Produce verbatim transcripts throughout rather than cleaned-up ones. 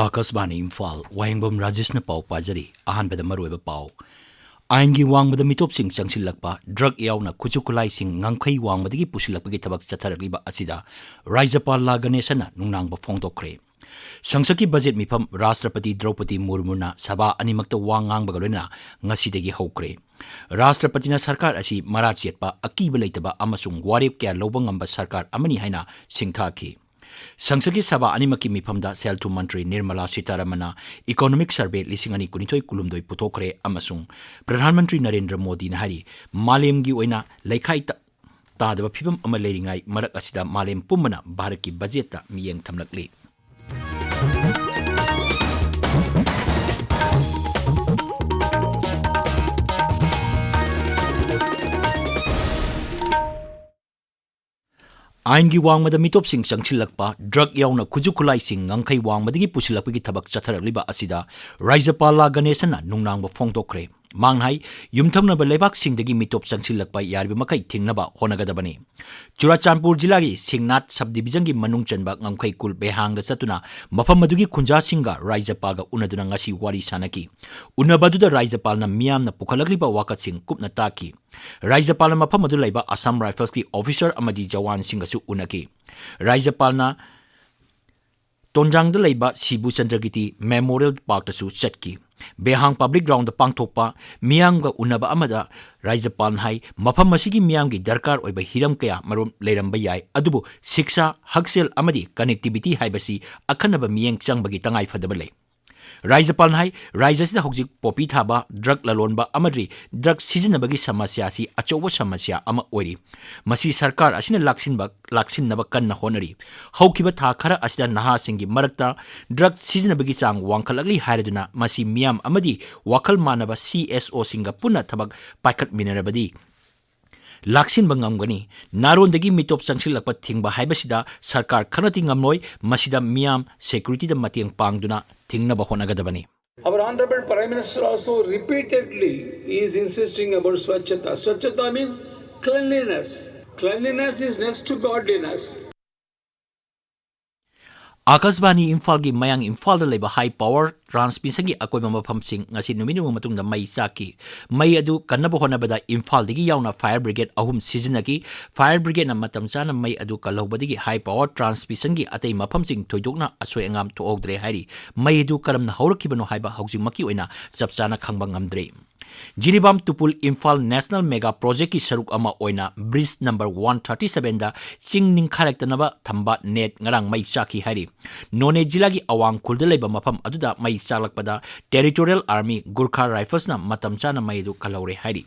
ꯑꯥꯀꯥꯁꯕꯥꯅꯤ ꯏꯝꯐꯥꯜ, ꯋꯥꯍꯦꯡꯕꯝ ꯔꯥꯖꯦꯁꯅ ꯄꯥꯎ ꯄꯥꯖꯔꯤ꯫ ꯑꯍꯥꯟꯕꯗ ꯃꯔꯨꯑꯣꯏꯕ ꯄꯥꯎ꯫ ꯑꯥꯏꯟꯒꯤ ꯋꯥꯡꯃꯗ ꯃꯤꯇꯣꯞꯁꯤꯡ ꯆꯪꯁꯤꯜꯂꯛꯄ, ꯗ꯭ꯔꯒ ꯌꯥꯎꯅ ꯈꯨꯠꯁꯨ ꯈꯨꯠꯂꯥꯏꯁꯤꯡ ꯉꯝꯈꯩ ꯋꯥꯡꯃꯗꯒꯤ ꯄꯨꯁꯤꯜꯂꯛꯄꯒꯤ ꯊꯕꯛ ꯆꯠꯊꯔꯛꯂꯤꯕ ꯑꯁꯤꯗ ꯔꯥꯖ꯭ꯌꯄꯥꯜ ꯂꯥ ꯒꯅꯦꯁꯟꯅ ꯅꯨꯡꯅꯥꯡꯕ ꯐꯣꯡꯗꯣꯛꯈ꯭ꯔꯦ꯫ ꯁꯪꯁꯠꯀꯤ ꯕꯖꯦꯠ ꯃꯤꯐꯝ ꯔꯥꯁꯇ꯭ꯔꯄꯇꯤ ꯗ꯭ꯔꯧꯄꯗꯤ ꯃꯨꯔꯃꯨꯅ ꯁꯚꯥ ꯑꯅꯤꯃꯛꯇ ꯋꯥ ꯉꯥꯡꯕꯒ ꯂꯣꯏꯅꯅ ꯉꯁꯤꯗꯒꯤ ꯍꯧꯈ꯭ꯔꯦ꯫ ꯔꯥꯁꯇ꯭ꯔꯄꯇꯤꯅ ꯁꯔꯀꯥꯔ ꯑꯁꯤ ꯃꯔꯥ ꯆꯦꯠꯄ, ꯑꯀꯤꯕ ꯂꯩꯇꯕ ꯑꯃꯁꯨꯡ ꯋꯥꯔꯦꯞ ꯀꯌꯥ ꯂꯧꯕ ꯉꯝꯕ ꯁꯔꯀꯥꯔ ꯑꯃꯅꯤ ꯍꯥꯏꯅ ꯁꯤꯡꯊꯥꯈꯤ꯫ ꯁꯪꯁꯠꯀꯤ ꯁꯚꯥ ꯑꯅꯤꯃꯛꯀꯤ ꯃꯤꯐꯝꯗ ꯁꯦꯜ ꯊꯨꯝ ꯃꯟꯇ꯭ꯔꯤ ꯅꯤꯔꯃꯂꯥ ꯁꯤꯇꯥꯔꯥꯃꯟꯅ ꯏꯀꯣꯅꯣꯃꯤꯛ ꯁꯔꯚꯦ ꯂꯤꯁꯤꯡ ꯑꯅꯤ ꯀꯨꯟꯅꯤꯊꯣꯏ ꯀꯨꯟꯍꯨꯝꯗꯣꯏ ꯄꯨꯊꯣꯛꯈ꯭ꯔꯦ ꯑꯃꯁꯨꯡ ꯄ꯭ꯔꯙꯥꯟ ꯃꯟꯇ꯭ꯔꯤ ꯅꯔꯦꯟꯗ꯭ꯔ ꯃꯣꯗꯤꯅ ꯍꯥꯏꯔꯤ, ꯃꯥꯂꯦꯝꯒꯤ ꯑꯣꯏꯅ ꯂꯩꯈꯥꯏ ꯇ-, ꯇꯥꯗꯕ ꯐꯤꯕꯝ ꯑꯃ ꯂꯩꯔꯤꯉꯩ ꯃꯔꯛ ꯑꯁꯤꯗ ꯃꯥꯂꯦꯝ ꯄꯨꯝꯕꯅ ꯚꯥꯔꯠꯀꯤ ꯕꯖꯦꯠꯇ ꯃꯤꯠꯌꯦꯡ ꯊꯝꯂꯛꯂꯤ꯫ ꯑꯥꯏꯟꯒꯤ ꯋꯥꯡꯃꯗ ꯃꯤꯇꯣꯞꯁꯤꯡ ꯆꯪꯁꯤꯜꯂꯛꯄ, ꯗ꯭ꯔꯒ ꯌꯥꯎꯅ ꯈꯨꯠꯁꯨ ꯈꯨꯠꯂꯥꯏꯁꯤꯡ ꯉꯝꯈꯩ ꯋꯥꯡꯃꯗꯒꯤ ꯄꯨꯁꯤꯜꯂꯛꯄꯒꯤ ꯊꯕꯛ ꯆꯠꯊꯔꯛꯂꯤꯕ ꯑꯁꯤꯗ ꯔꯥꯖ꯭ꯌꯄꯥꯜ ꯂꯥ ꯒꯅꯦꯁꯟꯅ ꯅꯨꯡꯅꯥꯡꯕ ꯐꯣꯡꯗꯣꯛꯈ꯭ꯔꯦ꯫ ꯃꯍꯥꯛꯅ ꯍꯥꯏ, ꯌꯨꯝꯊꯪꯅꯕ ꯂꯩꯕꯥꯛꯁꯤꯡꯗꯒꯤ ꯃꯤꯇꯣꯞ ꯆꯪꯁꯤꯜꯂꯛꯄ ꯌꯥꯔꯤꯕ ꯃꯈꯩ ꯊꯤꯡꯅꯕ ꯍꯣꯠꯅꯒꯗꯕꯅꯤ꯫ ꯆꯨꯔꯥꯆꯥꯟꯄꯨꯔ ꯖꯤꯂꯥꯒꯤ ꯁꯤꯡꯅꯥꯠ ꯁꯕ ꯗꯤꯕꯤꯖꯟꯒꯤ ꯃꯅꯨꯡ ꯆꯟꯕ ꯉꯝꯈꯩ ꯀꯨꯜ ꯕꯦꯍꯥꯡꯗ ꯆꯠꯇꯨꯅ ꯃꯐꯝ ꯑꯗꯨꯒꯤ ꯈꯨꯟꯖꯥꯁꯤꯡꯒ ꯔꯥꯖ꯭ꯌꯄꯥꯜꯒ ꯎꯅꯗꯨꯅ ꯉꯁꯤ ꯋꯥꯔꯤ ꯁꯥꯅꯈꯤ꯫ ꯎꯅꯕ ꯑꯗꯨꯗ ꯔꯥꯖ꯭ꯌꯄꯥꯜꯅ ꯃꯤꯌꯥꯝꯅ ꯄꯨꯈꯠꯂꯛꯂꯤꯕ ꯋꯥꯀꯠꯁꯤꯡ ꯀꯨꯞꯅ ꯇꯥꯈꯤ꯫ ꯔꯥꯖ꯭ꯌꯄꯥꯜꯅ ꯃꯐꯝ ꯑꯗꯨ ꯂꯩꯕ ꯑꯁꯥꯝ ꯔꯥꯏꯐꯜꯁꯀꯤ ꯑꯣꯐꯤꯁꯔ ꯑꯃꯗꯤ ꯖꯋꯥꯟꯁꯤꯡꯒꯁꯨ ꯎꯅꯈꯤ꯫ ꯔꯥꯖ꯭ꯌꯄꯥꯜꯅ ꯇꯣꯟꯖꯥꯡꯗ ꯂꯩꯕ ꯁꯤꯕꯨ ꯆꯟꯗ꯭ꯔꯒꯤꯇꯤ ꯃꯦꯃꯣꯔꯤꯌꯦꯜ ꯄꯥꯔꯛꯇꯁꯨ ꯆꯠꯈꯤ꯫ ꯕꯦꯍꯥꯡ ꯄꯕ꯭ꯂꯤꯛ ꯒ꯭ꯔꯥꯎꯟꯗ ꯄꯥꯡꯊꯣꯛꯄ ꯃꯤꯌꯥꯝꯒ ꯎꯅꯕ ꯑꯃꯗ ꯔꯥꯖ꯭ꯌꯄꯥꯜꯅ ꯍꯥꯏ, ꯃꯐꯝ ꯑꯁꯤꯒꯤ ꯃꯤꯌꯥꯝꯒꯤ ꯗꯔꯀꯥꯔ ꯑꯣꯏꯕ ꯍꯤꯔꯝ ꯀꯌꯥ ꯃꯔꯨꯝ ꯂꯩꯔꯝꯕ ꯌꯥꯏ, ꯑꯗꯨꯕꯨ ꯁꯤꯛꯁꯥ, ꯍꯛꯁꯦꯜ ꯑꯃꯗꯤ ꯀꯅꯦꯛꯇꯤꯚꯤꯇꯤ ꯍꯥꯏꯕꯁꯤ ꯑꯈꯟꯅꯕ ꯃꯤꯠꯌꯦꯡ ꯆꯪꯕꯒꯤ ꯇꯉꯥꯏꯐꯗꯕ ꯂꯩ꯫ ꯔꯥꯖ꯭ꯌꯄꯥꯜꯅ ꯍꯥꯏ, ꯔꯥꯖ꯭ꯌ ꯑꯁꯤꯗ ꯍꯧꯖꯤꯛ ꯄꯣꯄꯤ ꯊꯥꯕ, ꯗ꯭ꯔꯒ ꯂꯂꯣꯟꯕ ꯑꯃꯗꯤ ꯗ꯭ꯔꯒ ꯁꯤꯖꯤꯟꯅꯕꯒꯤ ꯁꯃꯁ꯭ꯌꯥ ꯑꯁꯤ ꯑꯆꯧꯕ ꯁꯃꯁ꯭ꯌꯥ ꯑꯃ ꯑꯣꯏꯔꯤ꯫ ꯃꯁꯤ ꯁꯔꯀꯥꯔ ꯑꯁꯤꯅ ꯂꯥꯛꯁꯤꯟꯕ, ꯂꯥꯛꯁꯤꯟꯅꯕ ꯀꯟꯅ ꯍꯣꯠꯅꯔꯤ꯫ ꯍꯧꯈꯤꯕ ꯊꯥ ꯈꯔ ꯑꯁꯤꯗ ꯅꯍꯥꯁꯤꯡꯒꯤ ꯃꯔꯛꯇ ꯗ꯭ꯔꯒ ꯁꯤꯖꯤꯟꯅꯕꯒꯤ ꯆꯥꯡ ꯋꯥꯡꯈꯠꯂꯛꯂꯤ ꯍꯥꯏꯔꯗꯨꯅ ꯃꯁꯤ ꯃꯤꯌꯥꯝ ꯑꯃꯗꯤ ꯋꯥꯈꯜ ꯃꯥꯟꯅꯕ ꯁꯤ ꯑꯦꯁ ꯑꯣꯁꯤꯡꯒ ꯄꯨꯟꯅ ꯊꯕꯛ ꯄꯥꯏꯈꯠꯃꯤꯟꯅꯔꯕꯗꯤ ꯂꯥꯛꯁꯤꯟꯕ ꯉꯝꯒꯅꯤ꯫ ꯅꯥꯔꯣꯟꯗꯒꯤ ꯃꯤꯇꯣꯞ ꯆꯪꯁꯤꯜꯂꯛꯄ ꯊꯤꯡꯕ ꯍꯥꯏꯕꯁꯤꯗ ꯁꯔꯀꯥꯔ ꯈꯔꯅꯗꯤ ꯉꯝꯂꯣꯏ, ꯃꯁꯤꯗ ꯃꯤꯌꯥꯝ ꯁꯦꯀ꯭ꯌꯨꯔꯤꯇꯤꯗ ꯃꯇꯦꯡ ꯄꯥꯡꯗꯨꯅ ꯊꯤꯡꯅꯕ ꯍꯣꯠꯅꯒꯗꯕꯅꯤ꯫ Our Honorable Prime Minister also repeatedly is insisting about Swachhata. Swachhata means cleanliness. Cleanliness is next to godliness. ꯑꯥꯀꯥꯁꯕꯥꯅꯤ ꯏꯝꯐꯥꯜꯒꯤ ꯃꯌꯥꯡ ꯏꯝꯐꯥꯜꯗ ꯂꯩꯕ ꯍꯥꯏ ꯄꯥꯋꯔ ꯇ꯭ꯔꯥꯟꯁꯃꯤꯁꯟꯒꯤ ꯑꯀꯣꯏꯕ ꯃꯐꯝꯁꯤꯡ ꯉꯁꯤ ꯅꯨꯃꯤꯠ ꯌꯨꯡꯕ ꯃꯇꯨꯡꯗ ꯃꯩ ꯆꯥꯛꯈꯤ꯫ ꯃꯩ ꯑꯗꯨ ꯀꯟꯅꯕ ꯍꯣꯠꯅꯕꯗ ꯏꯝꯐꯥꯜꯗꯒꯤ ꯌꯥꯎꯅ ꯐꯥꯌꯔ ꯕ꯭ꯔꯤꯒꯦꯗ ꯑꯍꯨꯝ ꯁꯤꯖꯤꯟꯅꯈꯤ꯫ ꯐꯥꯌꯔ ꯕ꯭ꯔꯤꯒꯦꯗꯅ ꯃꯇꯝ ꯆꯥꯅ ꯃꯩ ꯑꯗꯨ ꯀꯜꯍꯧꯕꯗꯒꯤ ꯍꯥꯏ ꯄꯥꯋꯔ ꯇ꯭ꯔꯥꯟꯁꯃꯤꯁꯟꯒꯤ ꯑꯇꯩ ꯃꯐꯝꯁꯤꯡ ꯊꯣꯏꯗꯣꯛꯅ ꯑꯁꯣꯏ ꯑꯉꯥꯝ ꯊꯣꯛꯍꯧꯗ꯭ꯔꯦ ꯍꯥꯏꯔꯤ꯫ ꯃꯩ ꯑꯗꯨ ꯀꯔꯝꯅ ꯍꯧꯔꯛꯈꯤꯕꯅꯣ ꯍꯥꯏꯕ ꯍꯧꯖꯤꯛꯃꯛꯀꯤ ꯑꯣꯏꯅ ꯆꯞ ꯆꯥꯅ ꯈꯪꯕ ꯉꯝꯗ꯭ꯔꯤ꯫ ꯖꯤꯔꯤꯕꯥꯝ ꯇꯨꯄꯨꯜ ꯏꯝꯐꯥꯜ ꯅꯦꯁꯅꯦꯜ ꯃꯦꯒꯥ ꯄ꯭ꯔꯣꯖꯦꯛꯀꯤ ꯁꯔꯨꯛ ꯑꯃ ꯑꯣꯏꯅ ꯕ꯭ꯔꯤꯖ ꯅꯝꯕꯔ ꯋꯥꯟ ꯊꯥꯔꯇꯤ ꯁꯚꯦꯟꯗ ꯆꯤꯡ ꯅꯤꯡꯈꯥꯏꯔꯛꯇꯅꯕ ꯊꯝꯕ ꯅꯦꯠ ꯉꯔꯥꯡ ꯃꯩ ꯆꯥꯛꯈꯤ ꯍꯥꯏꯔꯤ꯫ ꯅꯣꯅꯦ ꯖꯤꯂꯥꯒꯤ ꯑꯋꯥꯡ ꯈꯨꯜꯗ ꯂꯩꯕ ꯃꯐꯝ ꯑꯗꯨꯗ ꯃꯩ ꯆꯥꯛꯂꯛꯄꯗ ꯇꯦꯔꯤꯇꯣꯔꯤꯌꯦꯜ ꯑꯥꯔꯃꯤ ꯒꯨꯔꯈꯥ ꯔꯥꯏꯐꯜꯁꯅ ꯃꯇꯝ ꯆꯥꯅ ꯃꯩ ꯑꯗꯨ ꯀꯜꯍꯧꯔꯦ ꯍꯥꯏꯔꯤ꯫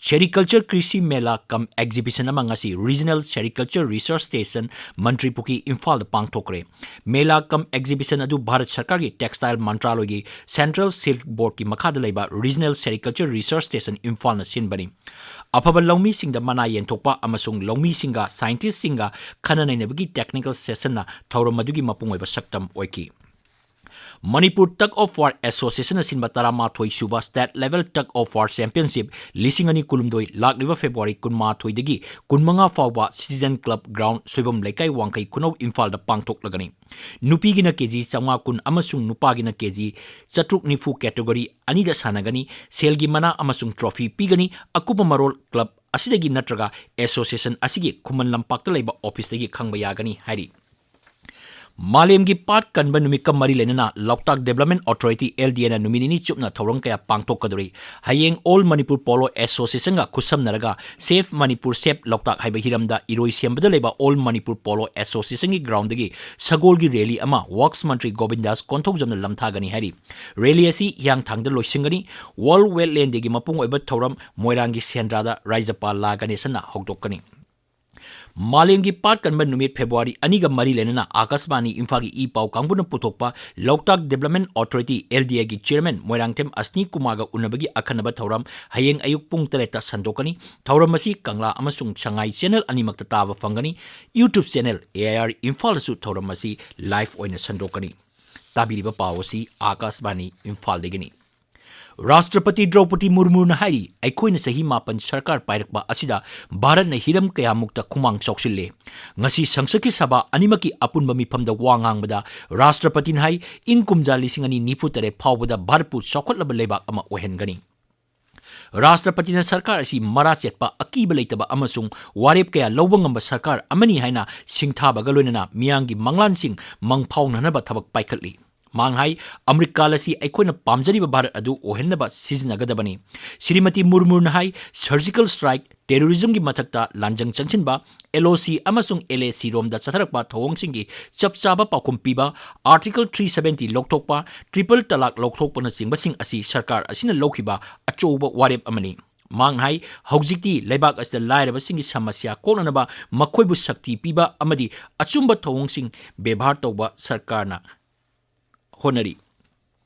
ꯁꯦꯔꯤꯀꯜꯆꯔ ꯀ꯭ꯔꯤꯁꯤ ꯃꯦꯂꯥ ꯀꯝ ꯑꯦꯛꯖꯤꯕꯤꯁꯟ ꯑꯃ ꯉꯁꯤ ꯔꯤꯖꯅꯦꯜ ꯁꯦꯔꯤꯀꯜꯆꯔ ꯔꯤꯁꯔꯁ ꯁ꯭ꯇꯦꯁꯟ ꯃꯟꯇ꯭ꯔꯤ ꯄꯨꯈ꯭ꯔꯤ ꯏꯝꯐꯥꯜꯗ ꯄꯥꯡꯊꯣꯛꯈ꯭ꯔꯦ꯫ ꯃꯦꯂꯥ ꯀꯝ ꯑꯦꯛꯖꯤꯕꯤꯁꯟ ꯑꯗꯨ ꯚꯥꯔꯠ ꯁꯔꯀꯥꯔꯒꯤ ꯇꯦꯛꯁꯇꯥꯏꯜ ꯃꯟꯇ꯭ꯔꯥꯂꯣꯏꯒꯤ ꯁꯦꯟꯇ꯭ꯔꯦꯜ ꯁꯤꯜꯛ ꯕꯣꯔꯗꯀꯤ ꯃꯈꯥꯗ ꯂꯩꯕ ꯔꯤꯖꯅꯦꯜ ꯁꯦꯔꯤꯀꯜꯆꯔ ꯔꯤꯁꯔꯁ ꯁ꯭ꯇꯦꯁꯟ ꯏꯝꯐꯥꯜꯅ ꯁꯤꯟꯕꯅꯤ꯫ ꯑꯐꯕ ꯂꯧꯃꯤꯁꯤꯡꯗ ꯃꯅꯥ ꯌꯦꯟꯊꯣꯛꯄ ꯑꯃꯁꯨꯡ ꯂꯧꯃꯤꯁꯤꯡꯒ ꯁꯥꯏꯟꯇꯤꯁꯁꯤꯡꯒ ꯈꯟꯅ ꯅꯩꯅꯕꯒꯤ ꯇꯦꯛꯅꯤꯀꯦꯜ ꯁꯦꯁꯟꯅ ꯊꯧꯔꯝ ꯑꯗꯨꯒꯤ ꯃꯄꯨꯡ ꯑꯣꯏꯕ ꯁꯛꯇꯝ ꯑꯣꯏꯈꯤ꯫ ꯃꯅꯤꯄꯨꯔ ꯇꯒ ꯑꯣꯐ ꯋꯥꯔ ꯑꯦꯁꯣꯁꯤꯌꯦꯁꯟꯅ ꯁꯤꯟꯕ ꯇꯔꯥꯃꯥꯊꯣꯏ ꯁꯨꯕ state level tug of war championship ꯂꯤꯁꯤꯡ ꯑꯅꯤ ꯀꯨꯟꯍꯨꯝꯗꯣꯏ ꯂꯥꯛꯂꯤꯕ ꯐꯦꯕ꯭ꯔꯨꯋꯥꯔꯤ ꯀꯨꯟꯃꯥꯊꯣꯏꯗꯒꯤ ꯀꯨꯟꯃꯉꯥ ꯐꯥꯎꯕ ꯁꯤꯇꯤꯖꯟ ꯀ꯭ꯂꯕ ꯒ꯭ꯔꯥꯎꯟ, ꯁꯣꯏꯕꯝ ꯂꯩꯀꯥꯏ, ꯋꯥꯡꯈꯩ ꯈꯨꯅꯧ, ꯏꯝꯐꯥꯜꯗ ꯄꯥꯡꯊꯣꯛꯂꯒꯅꯤ꯫ ꯅꯨꯄꯤꯒꯤꯅ ꯀꯦꯖꯤ ꯆꯥꯝꯃꯉꯥ ꯀꯨꯟ ꯑꯃꯁꯨꯡ ꯅꯨꯄꯥꯒꯤꯅ ꯀꯦꯖꯤ ꯆꯥꯇ꯭ꯔꯨꯛ ꯅꯤꯐꯨ ꯀꯦꯇꯦꯒꯣꯔꯤ ꯑꯅꯤꯗ ꯁꯥꯟꯅꯒꯅꯤ꯫ ꯁꯦꯜꯒꯤ ꯃꯅꯥ ꯑꯃꯁꯨꯡ ꯇ꯭ꯔꯣꯐꯤ ꯄꯤꯒꯅꯤ꯫ ꯑꯀꯨꯞꯄ ꯃꯔꯣꯜ ꯀ꯭ꯂꯕ ꯑꯁꯤꯗꯒꯤ ꯅꯠꯇ꯭ꯔꯒ ꯑꯦꯁꯣꯁꯤꯌꯦꯁꯟ ꯑꯁꯤꯒꯤ ꯈꯨꯃꯟ ꯂꯝꯄꯥꯛꯇ ꯂꯩꯕ ꯑꯣꯐꯤꯁꯇꯒꯤ ꯈꯪꯕ ꯌꯥꯒꯅꯤ ꯍꯥꯏꯔꯤ꯫ ꯃꯥꯂꯦꯝꯒꯤ ꯄꯥꯠ ꯀꯟꯕ ꯅꯨꯃꯤꯠꯀ ꯃꯔꯤ ꯂꯩꯅꯅ Loktak development authority, L D ꯑꯦꯅ ꯅꯨꯃꯤꯠ ꯅꯤꯅꯤ ꯆꯨꯞꯅ ꯊꯧꯔꯝ ꯀꯌꯥ ꯄꯥꯡꯊꯣꯛꯀꯗꯧꯔꯤ꯫ ꯍꯌꯦꯡ ꯑꯣꯜ ꯃꯅꯤꯄꯨꯔ ꯄꯣꯂꯣ ꯑꯦꯁꯣꯁꯤꯌꯦꯁꯟꯒ ꯈꯨꯠꯁꯝꯅꯔꯒ ꯁꯦꯐ ꯃꯅꯤꯄꯨꯔ ꯁꯦꯐ ꯂꯣꯛꯇꯥꯛ ꯍꯥꯏꯕ ꯍꯤꯔꯝꯗ ꯏꯔꯣꯏꯁꯦꯝꯕꯗ ꯂꯩꯕ ꯑꯣꯜ ꯃꯅꯤꯄꯨꯔ ꯄꯣꯂꯣ ꯑꯦꯁꯣꯁꯤꯌꯦꯁꯟꯒꯤ ꯒ꯭ꯔꯥꯎꯟꯗꯒꯤ ꯁꯒꯣꯜꯒꯤ ꯔꯦꯂꯤ ꯑꯃ ꯋꯥꯔꯛꯁ ꯃꯟꯇ꯭ꯔꯤ ꯒꯣꯕꯤꯟꯗꯥꯁ ꯀꯣꯟꯊꯧꯖꯝꯅ ꯂꯝꯊꯥꯒꯅꯤ ꯍꯥꯏꯔꯤ꯫ ꯔꯦꯂꯤ ꯑꯁꯤ ꯍꯤꯌꯥꯡꯊꯥꯡꯗ ꯂꯣꯏꯁꯤꯟꯒꯅꯤ꯫ ꯋꯥꯔꯜ ꯋꯦꯠꯂꯦꯟ ꯗꯦꯒꯤ ꯃꯄꯨꯡ ꯑꯣꯏꯕ ꯊꯧꯔꯝ ꯃꯣꯏꯔꯥꯡꯒꯤ ꯁꯦꯟꯗ꯭ꯔꯥꯗ ꯔꯥꯖ꯭ꯌꯄꯥꯜ ꯂꯥ ꯒꯅꯦꯁꯟꯅ ꯍꯧꯗꯣꯛꯀꯅꯤ꯫ ꯃꯥꯂꯦꯝꯒꯤ ꯄꯥꯠ ꯀꯟꯕ ꯅꯨꯃꯤꯠ ꯐꯦꯕ꯭ꯔꯨꯋꯥꯔꯤ ꯑꯅꯤꯒ ꯃꯔꯤ ꯂꯩꯅꯅ ꯑꯥꯀꯥꯁꯕꯥꯅꯤ ꯏꯝꯐꯥꯜꯒꯤ ꯏ ꯄꯥꯎ ꯀꯥꯡꯕꯨꯅ ꯄꯨꯊꯣꯛꯄ ꯂꯣꯛꯇꯥꯛ ꯗꯦꯕꯂꯞꯃꯦꯟ ꯑꯣꯊꯣꯔꯤꯇꯤ, ꯑꯦꯜ ꯗꯤ ꯑꯦꯒꯤ ꯆꯤꯌꯔꯃꯦꯟ ꯃꯣꯏꯔꯥꯡꯊꯦꯝ ꯑꯁꯅꯤ ꯀꯨꯃꯥꯔꯒ ꯎꯅꯕꯒꯤ ꯑꯈꯟꯅꯕ ꯊꯧꯔꯝ ꯍꯌꯦꯡ ꯑꯌꯨꯛ ꯄꯨꯡ ꯇꯔꯦꯠꯇ ꯁꯟꯗꯣꯛꯀꯅꯤ꯫ ꯊꯧꯔꯝ ꯑꯁꯤ ꯀꯪꯂꯥ ꯑꯃꯁꯨꯡ ꯁꯉꯥꯏ ꯆꯦꯅꯦꯜ ꯑꯅꯤꯃꯛꯇ ꯇꯥꯕ ꯐꯪꯒꯅꯤ꯫ YouTube channel A I R ꯏꯝꯐꯥꯜꯗꯁꯨ ꯊꯧꯔꯝ ꯑꯁꯤ ꯂꯥꯏꯚ ꯑꯣꯏꯅ ꯁꯟꯗꯣꯛꯀꯅꯤ꯫ ꯇꯥꯕꯤꯔꯤꯕ ꯄꯥꯎ ꯑꯁꯤ ꯑꯥꯀꯥꯁꯕꯥꯅꯤ ꯏꯝꯐꯥꯜꯗꯒꯤꯅꯤ꯫ ꯔꯥꯁꯇ꯭ꯔꯄꯇꯤ ꯗ꯭ꯔꯧꯄꯗꯤ ꯃꯨꯔꯃꯨꯅ ꯍꯥꯏꯔꯤ, ꯑꯩꯈꯣꯏꯅ ꯆꯍꯤ ꯃꯥꯄꯟ ꯁꯔꯀꯥꯔ ꯄꯥꯏꯔꯛꯄ ꯑꯁꯤꯗ ꯚꯥꯔꯠꯅ ꯍꯤꯔꯝ ꯀꯌꯥꯃꯨꯛꯇ ꯈꯨꯃꯥꯡ ꯆꯥꯎꯁꯤꯜꯂꯦ꯫ ꯉꯁꯤ ꯁꯪꯁꯠꯀꯤ ꯁꯚꯥ ꯑꯅꯤꯃꯛꯀꯤ ꯑꯄꯨꯟꯕ ꯃꯤꯐꯝꯗ ꯋꯥ ꯉꯥꯡꯕꯗ ꯔꯥꯁꯇ꯭ꯔꯄꯇꯤꯅ ꯍꯥꯏ, ꯏꯪ ꯀꯨꯝꯖꯥ ꯂꯤꯁꯤꯡ ꯑꯅꯤ ꯅꯤꯐꯨ ꯇꯔꯦꯠ ꯐꯥꯎꯕꯗ ꯚꯥꯔꯠꯄꯨ ꯆꯥꯎꯈꯠꯂꯕ ꯂꯩꯕꯥꯛ ꯑꯃ ꯑꯣꯏꯍꯟꯒꯅꯤ꯫ ꯔꯥꯁꯇ꯭ꯔꯄꯇꯤꯅ ꯁꯔꯀꯥꯔ ꯑꯁꯤ ꯃꯔꯥ ꯆꯦꯠꯄ, ꯑꯀꯤꯕ ꯂꯩꯇꯕ ꯑꯃꯁꯨꯡ ꯋꯥꯔꯦꯞ ꯀꯌꯥ ꯂꯧꯕ ꯉꯝꯕ ꯁꯔꯀꯥꯔ ꯑꯃꯅꯤ ꯍꯥꯏꯅ ꯁꯤꯡꯊꯥꯕꯒ ꯂꯣꯏꯅꯅ ꯃꯤꯌꯥꯝꯒꯤ ꯃꯪꯂꯥꯟꯁꯤꯡ ꯃꯪꯐꯥꯎꯅꯅꯕ ꯊꯕꯛ ꯄꯥꯏꯈꯠꯂꯤ꯫ ꯃꯍꯥꯛꯅ ꯍꯥꯏ, ꯑꯃ꯭ꯔꯤꯠꯀꯥꯜ ꯑꯁꯤ ꯑꯩꯈꯣꯏꯅ ꯄꯥꯝꯖꯔꯤꯕ ꯚꯥꯔꯠ ꯑꯗꯨ ꯑꯣꯏꯍꯟꯅꯕ ꯁꯤꯖꯤꯟꯅꯒꯗꯕꯅꯤ꯫ ꯁ꯭ꯔꯤꯃꯇꯤ ꯃꯨꯔꯃꯨꯅ ꯍꯥꯏ, ꯁꯔꯖꯤꯀꯦꯜ ꯁ꯭ꯇ꯭ꯔꯥꯏꯛ, ꯇꯦꯔꯣꯔꯤꯖꯝꯒꯤ ꯃꯊꯛꯇ ꯂꯥꯟꯖꯪ ꯆꯪꯁꯤꯟꯕ, ꯑꯦꯜ ꯑꯣ ꯁꯤ ꯑꯃꯁꯨꯡ ꯑꯦꯜ ꯑꯦ ꯁꯤ ꯔꯣꯝꯗ ꯆꯠꯊꯔꯛꯄ ꯊꯧꯑꯣꯡꯁꯤꯡꯒꯤ ꯆꯞ ꯆꯥꯕ ꯄꯥꯎꯈꯨꯝ ꯄꯤꯕ, ꯑꯥꯔꯇꯤꯀꯜ ꯊ꯭ꯔꯤ ꯁꯚꯦꯟꯇꯤ ꯂꯧꯊꯣꯛꯄ, ꯇ꯭ꯔꯤꯄꯜ ꯇꯂꯥꯛ ꯂꯧꯊꯣꯛꯄꯅꯆꯤꯡꯕꯁꯤꯡ ꯑꯁꯤ ꯁꯔꯀꯥꯔ ꯑꯁꯤꯅ ꯂꯧꯈꯤꯕ ꯑꯆꯧꯕ ꯋꯥꯔꯦꯞ ꯑꯃꯅꯤ꯫ ꯃꯍꯥꯛꯅ ꯍꯥꯏ, ꯍꯧꯖꯤꯛꯇꯤ ꯂꯩꯕꯥꯛ ꯑꯁꯤꯗ ꯂꯥꯏꯔꯕꯁꯤꯡꯒꯤ ꯁꯃꯁ꯭ꯌꯥ ꯀꯣꯛꯅꯅꯕ ꯃꯈꯣꯏꯕꯨ ꯁꯛꯇꯤ ꯄꯤꯕ ꯑꯃꯗꯤ ꯑꯆꯨꯝꯕ ꯊꯧꯑꯣꯡꯁꯤꯡ ꯕꯦꯕꯥꯔ ꯇꯧꯕ ꯁꯔꯀꯥꯔꯅ ꯍꯣꯠꯅꯔꯤ꯫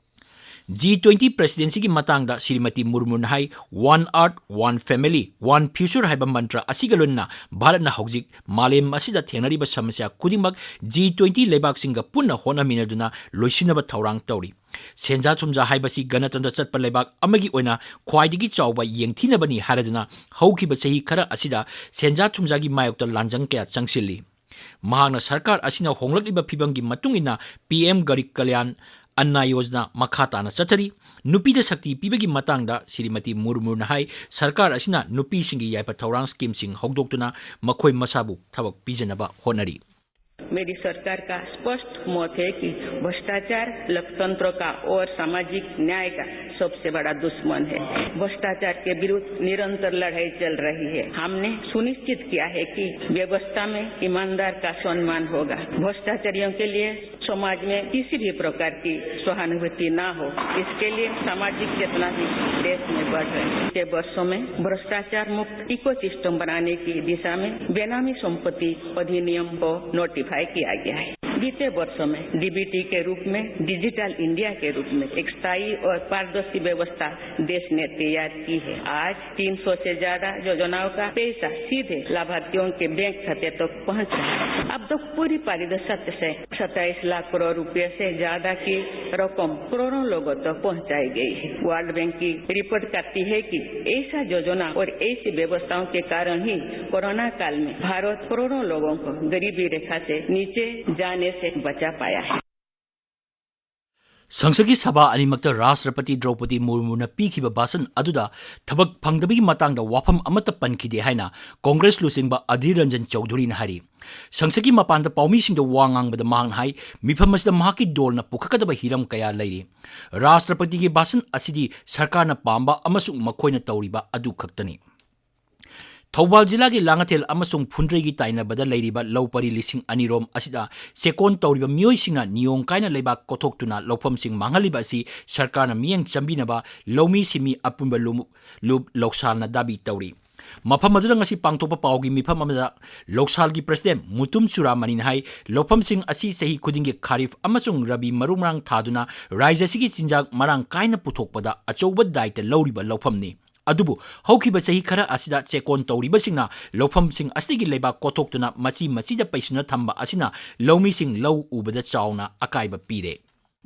ꯖꯤ ꯇ꯭ꯋꯦꯟꯇꯤ ꯄ꯭ꯔꯦꯁꯤꯗꯦꯟꯁꯤꯒꯤ ꯃꯇꯥꯡꯗ ꯁ꯭ꯔꯤꯃꯇꯤ ꯃꯨꯔꯃꯨꯅ ꯍꯥꯏ, "One Earth, One Family, One Future" ꯍꯥꯏꯕ ꯃꯟꯇ꯭ꯔ ꯑꯁꯤꯒ ꯂꯣꯏꯅꯅ ꯚꯥꯔꯠꯅ ꯍꯧꯖꯤꯛ ꯃꯥꯂꯦꯝ ꯑꯁꯤꯗ ꯊꯦꯡꯅꯔꯤꯕ ꯁꯃꯁ꯭ꯌꯥ ꯈꯨꯗꯤꯡꯃꯛ ꯖꯤ ꯇ꯭ꯋꯦꯟꯇꯤ ꯂꯩꯕꯥꯛꯁꯤꯡꯒ ꯄꯨꯟꯅ ꯍꯣꯠꯅꯃꯤꯟꯅꯗꯨꯅ ꯂꯣꯏꯁꯤꯟꯅꯕ ꯊꯧꯔꯥꯡ ꯇꯧꯔꯤ꯫ ꯁꯦꯟꯖꯥ ꯊꯨꯝꯖꯥ ꯍꯥꯏꯕꯁꯤ ꯒꯅꯇꯟꯇ꯭ꯔ ꯆꯠꯄ ꯂꯩꯕꯥꯛ ꯑꯃꯒꯤ ꯑꯣꯏꯅ ꯈ꯭ꯋꯥꯏꯗꯒꯤ ꯆꯥꯎꯕ ꯌꯦꯡꯊꯤꯅꯕꯅꯤ ꯍꯥꯏꯔꯗꯨꯅ ꯍꯧꯈꯤꯕ ꯆꯍꯤ ꯈꯔ ꯑꯁꯤꯗ ꯁꯦꯟꯖꯥ ꯊꯨꯝꯖꯥꯒꯤ ꯃꯥꯌꯣꯛꯇ ꯂꯥꯟꯖꯪ ꯀꯌꯥ ꯆꯪꯁꯤꯜꯂꯤ꯫ ꯃꯍꯥꯛꯅ ꯁꯔꯀꯥꯔ ꯑꯁꯤꯅ ꯍꯣꯡꯂꯛꯂꯤꯕ ꯐꯤꯕꯝꯒꯤ ꯃꯇꯨꯡ ꯏꯟꯅ ꯄꯤ ꯑꯦꯝ ꯒꯔꯤꯕ ꯀꯂꯌꯥꯟ ꯑꯟꯅ ꯌꯣꯖꯅꯥ ꯃꯈꯥ ꯇꯥꯅ ꯆꯠꯊꯔꯤ꯫ ꯅꯨꯄꯤꯗ ꯁꯛꯇꯤ ꯄꯤꯕꯒꯤ ꯃꯇꯥꯡꯗ ꯁ꯭ꯔꯤꯃꯇꯤ ꯃꯨꯔꯃꯨꯅ ꯍꯥꯏ, ꯁꯔꯀꯥꯔ ꯑꯁꯤꯅ ꯅꯨꯄꯤꯁꯤꯡꯒꯤ ꯌꯥꯏꯐ ꯊꯧꯔꯥꯡ ꯁ꯭ꯀꯤꯝꯁꯤꯡ ꯍꯧꯗꯣꯛꯇꯨꯅ ꯃꯈꯣꯏ ꯃꯁꯥꯕꯨ ꯊꯕꯛ ꯄꯤꯖꯅꯕ ꯍꯣꯠꯅꯔꯤ꯫ मेरी सरकार का स्पष्ट मत है कि भ्रष्टाचार लोकतंत्र का और सामाजिक न्याय का सबसे बड़ा दुश्मन है। भ्रष्टाचार के विरुद्ध निरंतर लड़ाई चल रही है। हमने सुनिश्चित किया है कि व्यवस्था में ईमानदार का सम्मान होगा। भ्रष्टाचारियों के लिए समाज में किसी भी प्रकार की सहानुभूति ना हो, इसके लिए सामाजिक चेतना भी देश में बढ़ रही है। के वर्षों में भ्रष्टाचार मुक्त इकोसिस्टम बनाने की दिशा में बेनामी संपत्ति अधिनियम को नोटिफाई किया गया है। बीते वर्षों में डीबीटी के रूप में, डिजिटल इंडिया के रूप में एक स्थायी और पारदर्शी व्यवस्था देश ने तैयार की है। आज तीन सौ से ज्यादा योजनाओं का पैसा सीधे लाभार्थियों के बैंक खाते तक पहुंच रहा है। अब तक पूरी पारदर्शिता से सत्ताईस लाख करोड़ रुपए से ज्यादा की रकम करोड़ों लोगों तक पहुंचाई गई है। वर्ल्ड बैंक की रिपोर्ट कहती है कि ऐसा योजना और ऐसी व्यवस्थाओं के कारण ही कोरोना काल में भारत करोड़ों लोगों को गरीबी रेखा से नीचे जाने से बचा पाया है। ꯁꯪꯁꯠꯀꯤ ꯁꯚꯥ ꯑꯅꯤꯃꯛꯇ ꯔꯥꯁꯇ꯭ꯔꯄꯇꯤ ꯗ꯭ꯔꯧꯄꯗꯤ ꯃꯨꯔꯃꯨꯅ ꯄꯤꯈꯤꯕ ꯚꯥꯁꯟ ꯑꯗꯨꯗ ꯊꯕꯛ ꯐꯪꯗꯕꯒꯤ ꯃꯇꯥꯡꯗ ꯋꯥꯐꯝ ꯑꯃꯠꯇ ꯄꯟꯈꯤꯗꯦ ꯍꯥꯏꯅ ꯀꯣꯡꯒ꯭ꯔꯦꯁ ꯂꯨꯆꯤꯡꯕ ꯑꯙꯤꯔ ꯔꯟꯖꯟ ꯆꯧꯙꯨꯔꯤꯅ ꯍꯥꯏꯔꯤ꯫ ꯁꯪꯁꯠꯀꯤ ꯃꯄꯥꯟꯗ ꯄꯥꯎꯃꯤꯁꯤꯡꯗ ꯋꯥ ꯉꯥꯡꯕꯗ ꯃꯍꯥꯛꯅ ꯍꯥꯏ, ꯃꯤꯐꯝ ꯑꯁꯤꯗ ꯃꯍꯥꯛꯀꯤ ꯗꯣꯜꯅ ꯄꯨꯈꯠꯀꯗꯕ ꯍꯤꯔꯝ ꯀꯌꯥ ꯂꯩꯔꯤ꯫ ꯔꯥꯁꯇ꯭ꯔꯄꯇꯤꯒꯤ ꯚꯥꯁꯟ ꯑꯁꯤꯗꯤ ꯁꯔꯀꯥꯔꯅ ꯄꯥꯝꯕ ꯑꯃꯁꯨꯡ ꯃꯈꯣꯏꯅ ꯇꯧꯔꯤꯕ ꯑꯗꯨ ꯈꯛꯇꯅꯤ꯫ ꯊꯧꯕꯥꯜ ꯖꯤꯂꯥꯒꯤ ꯂꯥꯡꯉꯊꯦꯜ ꯑꯃꯁꯨꯡ ꯐꯨꯟꯗ꯭ꯔꯩꯒꯤ ꯇꯥꯏꯅꯕꯗ ꯂꯩꯔꯤꯕ ꯂꯧ ꯄꯔꯤ ꯂꯤꯁꯤꯡ ꯑꯅꯤ ꯔꯣꯝ ꯑꯁꯤꯗ ꯆꯦꯛꯀꯣꯟ ꯇꯧꯔꯤꯕ ꯃꯤꯑꯣꯏꯁꯤꯡꯅ ꯅꯤꯌꯣꯝ ꯀꯥꯏꯅ ꯂꯩꯕꯥꯛ ꯀꯣꯊꯣꯛꯇꯨꯅ ꯂꯧꯐꯝꯁꯤꯡ ꯃꯥꯡꯍꯜꯂꯤꯕ ꯑꯁꯤ ꯁꯔꯀꯥꯔꯅ ꯃꯤꯠꯌꯦꯡ ꯆꯪꯕꯤꯅꯕ ꯂꯧꯃꯤ ꯁꯤꯟꯃꯤ ꯑꯄꯨꯟꯕ ꯂꯨꯞ, ꯂꯨꯞ ꯂꯧꯁꯥꯜꯅ ꯗꯥꯕꯤ ꯇꯧꯔꯤ꯫ ꯃꯐꯝ ꯑꯗꯨꯗ ꯉꯁꯤ ꯄꯥꯡꯊꯣꯛꯄ ꯄꯥꯎꯒꯤ ꯃꯤꯐꯝ ꯑꯃꯗ ꯂꯧꯁꯥꯜꯒꯤ ꯄ꯭ꯔꯁꯤꯗꯦꯟ ꯃꯨꯇꯨꯝ ꯆꯨꯔꯥꯃꯅꯤꯅ ꯍꯥꯏ, ꯂꯧꯐꯝꯁꯤꯡ ꯑꯁꯤ ꯆꯍꯤ ꯈꯨꯗꯤꯡꯒꯤ ꯈꯥꯔꯤꯐ ꯑꯃꯁꯨꯡ ꯔꯕꯤ ꯃꯔꯨ ꯃꯔꯥꯡ ꯊꯥꯗꯨꯅ ꯔꯥꯏꯖ꯭ꯌ ꯑꯁꯤꯒꯤ ꯆꯤꯟꯖꯥꯛ ꯃꯔꯥꯡ ꯀꯥꯏꯅ ꯄꯨꯊꯣꯛꯄꯗ ꯑꯆꯧꯕ ꯗꯥꯏꯇ ꯂꯧꯔꯤꯕ ꯂꯧꯐꯝꯅꯤ꯫ ꯑꯗꯨꯕꯨ ꯍꯧꯈꯤꯕ ꯆꯍꯤ ꯈꯔ ꯑꯁꯤꯗ ꯆꯦꯛꯀꯣꯟ ꯇꯧꯔꯤꯕꯁꯤꯡꯅ ꯂꯧꯐꯝꯁꯤꯡ ꯑꯁꯤꯗꯒꯤ ꯂꯩꯕꯥꯛ ꯀꯣꯊꯣꯛꯇꯨꯅ ꯃꯆꯤ ꯃꯆꯤꯗ ꯄꯩꯁꯤꯟꯅ ꯊꯝꯕ ꯑꯁꯤꯅ ꯂꯧꯃꯤꯁꯤꯡ ꯂꯧ ꯎꯕꯗ ꯆꯥꯎꯅ ꯑꯀꯥꯏꯕ ꯄꯤꯔꯦ꯫